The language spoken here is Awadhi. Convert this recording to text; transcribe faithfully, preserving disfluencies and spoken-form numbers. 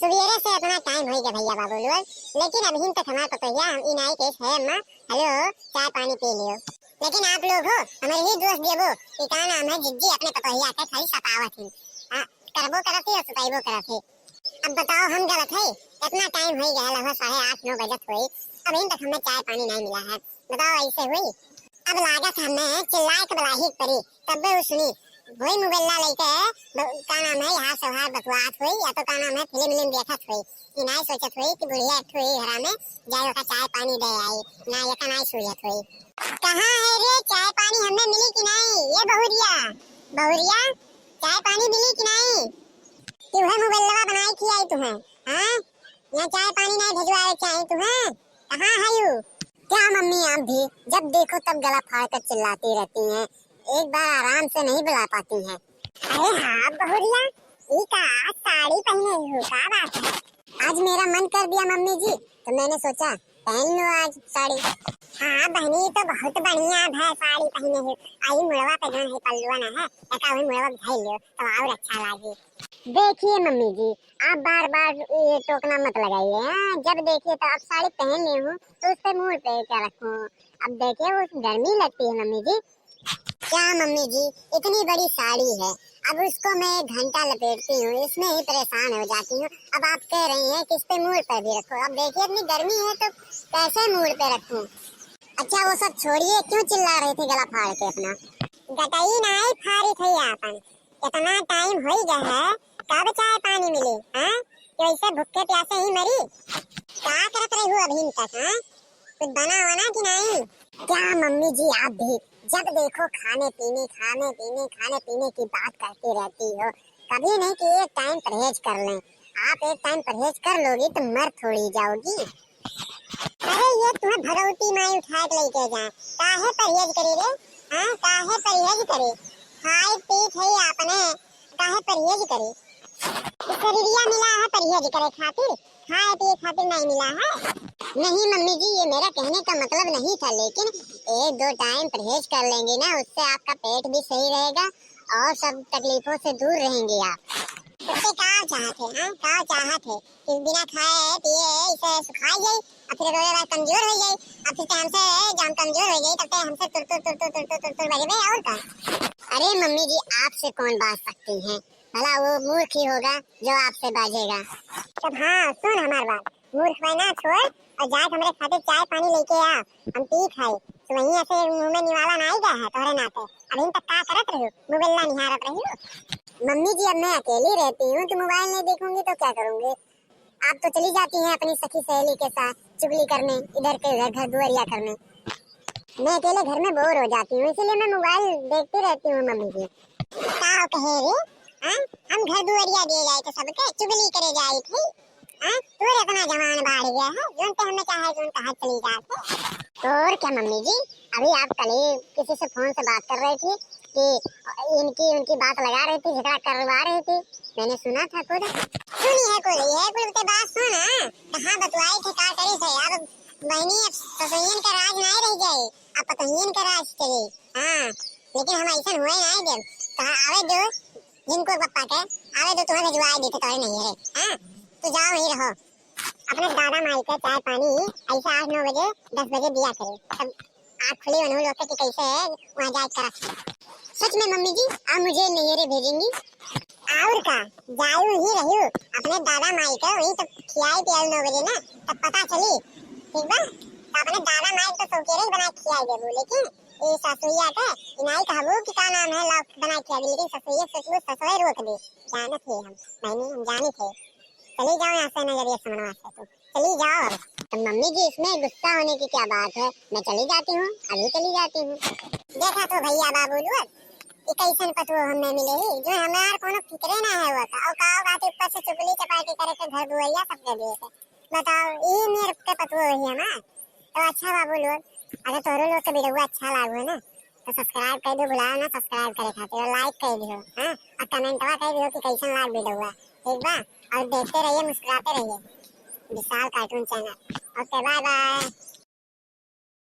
सुबेरे से इतना टाइम होइ गया भइया बाबू लोग, लेकिन अभी तक हमार पतोहिया हम इनाई केस है अम्मा, हेलो, चाय पानी पी लियो। लेकिन आप लोग हो, हमरे ही दोस्त देबो, कि का नाम है, जिज्जी अपने पतोहिया के खाली सतावत ही। हाँ, करबो करत ही और सताइबो करत ही। अब बताओ, हम गलत है? इतना टाइम होइ गया, लगभग साढ़े आठ, नौ बजत होई, अभी तक हमें चाय पानी नहीं मिला है। बताओ, ऐसे हुई? अब लागत हमें चिल्लाए के बलाही के परी, तब्बे उ सुनी। वही मोबाइल लइके ब-, का नाम है, यहाँ से वहाँ बतुआत होई, या तो का नाम है, फिल्म विल्म देखत होई। कि नाई सोचत होई कि बुढ़िया एक ठो ही घरा में जाए, ओका चाय पानी दे आई, ना एका नाई सूझत होई। कहाँ है रे चाय पानी, हमें मिली कि नहीं? ये बहुरिया, बहुरिया, चाय पानी मिली कि नहीं? कि वह मोबाइलवा बनाई खियाई तुम्हें, हाँ? यहाँ चाय पानी नहीं भेजवाए चाहे तुम्हें, कहाँ है यू? क्या मम्मी, आप भी जब देखो तब गला फाड़ कर चिल्लाती रहती हैं, एक बार आराम से नहीं बुला पाती हैं। अरे हाँ बहुरिया, ई का आज साड़ी पहने हो, का बात है? आज मेरा मन कर दिया मम्मी जी, तो मैंने सोचा पहन लो आज साड़ी। हाँ बहनी, तो बहुत बढ़िया है साड़ी पहने हो। आई मुड़वा पे जौन है पल्लुआ ना है, एका वही मुड़वा धर लो तो और अच्छा लागी। देखिए मम्मी जी, आप बार बार ये टोकना मत लगाइए, हाँ? जब देखिए तो आप साड़ी पहन ली हूँ तो उस पे मूड़ पे क्या रखूँ? अब देखिए वो गर्मी लगती है मम्मी जी। क्या मम्मी जी, इतनी बड़ी साड़ी है, अब उसको मैं एक घंटा लपेटती हूँ, इसमें ही परेशान हो जाती हूँ। अब आप कह रही हैं कि इस पे मूड़ पर भी रखो। अब देखिए इतनी गर्मी है तो कैसे मूड़ पे रखूँ? अच्छा वो सब छोड़िए, क्यों चिल्ला रहे थे गला फाड़ के अपना? गटई नाई फारी थे आपन, इतना टाइम होई गया है, कब चाय पानी मिली, हाँ? कि ऐसे भूखे प्यासे ही मरी? का करत रही हो अभी तक, हाँ? कुछ बना वना कि नहीं? क्या मम्मी जी, आप भी जब देखो खाने पीने, खाने पीने, खाने पीने की बात करती रहती हो। कभी नहीं कि एक टाइम परहेज कर लें। आप एक टाइम परहेज कर लोगी तो मर थोड़ी जाओगी। अरे ये तुम्हें भगवती माई उठा के लेके जाए, काहे परहेज करे रे? हाँ, काहे परहेज करे? खाए पीत है आपने, काहे परहेज करे? ई शरीरिया मिला है परहेज करे खातिर, खाए पिए खातिर नहीं मिला है। नहीं मम्मी जी, ये मेरा कहने का मतलब नहीं था, लेकिन एक दो टाइम परहेज कर लेंगे ना, उससे आपका पेट भी सही रहेगा और सब तकलीफों से दूर रहेंगे आप। उससे का चाहत है, हाँ? का चाहत है कि बिना खाए पिए इसे सुखाई जाई, और फिर रोए बाद कमजोर हो जाई, और फिर टाइम से जब कमजोर हो जाई तब तक हमसे तुर तुर तुर तुर तुर तुर तुर तुर बजबे और का। अरे मम्मी जी, आपसे कौन बाज सकती हैं? भला वो मूर्ख ही होगा जो आपसे बाजेगा। तब हाँ, सुन हमार बात, मूर्ख बना छोड़ और जाके हमरे खातिर चाय पानी लेके आ, हम पी खाई। तो वहीं ऐसे मुंह में निवाला ना आई गया है तोहरे नाते। अभी तक का करत रही, मोबाइल ना निहारत रही। मम्मी जी, अब मैं अकेली रहती हूँ तो मोबाइल नहीं देखूंगी तो क्या करूंगी? आप तो चली जाती हैं अपनी सखी सहेली के साथ चुगली करने, इधर के उधर घर दुआरिया करने। मैं अकेले घर में बोर हो जाती हूँ, इसीलिए मैं मोबाइल देखती रहती हूँ मम्मी जी। का कहे रे? हाँ? हम घर दुआरिया दे जाए थे सबके, चुगली करे जाए थे। हाँ? तू रे इतना जवान बाढ़ गया है, जोन पे हमें चाहे जोन कहा चली जाते। तो और क्या मम्मी जी, अभी आप कल ही किसी से फोन से बात कर रही थी कि इनकी उनकी बात लगा रही थी, झगड़ा करवा रही थी, मैंने सुना था खुद। सुनी है कुल, ये कुल के बात सुन, हाँ? कहाँ बतवाई थे, का करी थे? अब बहनी, अब ससुरियन का राज नहीं रह जाए, अब पतोहियन का राज चली। हाँ, लेकिन हम ऐसा हुए नहीं देब। कहाँ आवे दो, जिनको पप्पा के आवे दो, तुम्हें भिजवाए देते तोरे नहीं है। हाँ, तो जाओ वहीं रहो। अपने दादा माई के चाय पानी ऐसे आठ नौ बजे, दस बजे दिया करे, तब आँख खुली उन्हों लोग के कि कैसे है वहाँ जाए करत है। सच में मम्मी जी, आप मुझे नैहरे भेजेंगी? और का, जायू ही रहियो अपने दादा माई के, वहीं तो खियाई पियाई नौ बजे ना, तब पता चली, ठीक बा? तो अपने दादा माई के तो सौकेरे ही बना के खियाई देबू, लेकिन ये सासुइया के इनाई कहबू कि का नाम है, लाओ बना के खिया दे, लेकिन ससुइया सोचबू ससुए रोक दे। जानत है हम, बहनी, हम जानी थे। चली जाओ यहाँ से, नजरिया समनवा से तू। चली जाओ अब। तो मम्मी जी, इसमें गुस्सा होने की क्या बात है? मैं चली जाती हूँ, अभी चली जाती हूँ। देखा तो भैया बाबू लोग, ई कैसन पतोह हमें मिले ही, जो हमार कोनो फिक्रे ना है वो का। और का बात ऊपर से चुगली चपाटी करे के घर दुआरिया सब कर दिए थे। बताओ, ई मेरे के पतोह वही हमार। तो अच्छा बाबू लोग, अगर तोहरो लोग के वीडियो अच्छा लागो है ना, तो सब्सक्राइब कर दो, भुलाओ ना सब्सक्राइब करे खातिर, और लाइक कर दियो, हाँ, और कमेंटवा कर दियो कि कैसन लाग वीडियो, ठीक बा? और देखते रहिए, मुस्कुराते रहिए Vishal cartoon channel. Okay, bye bye.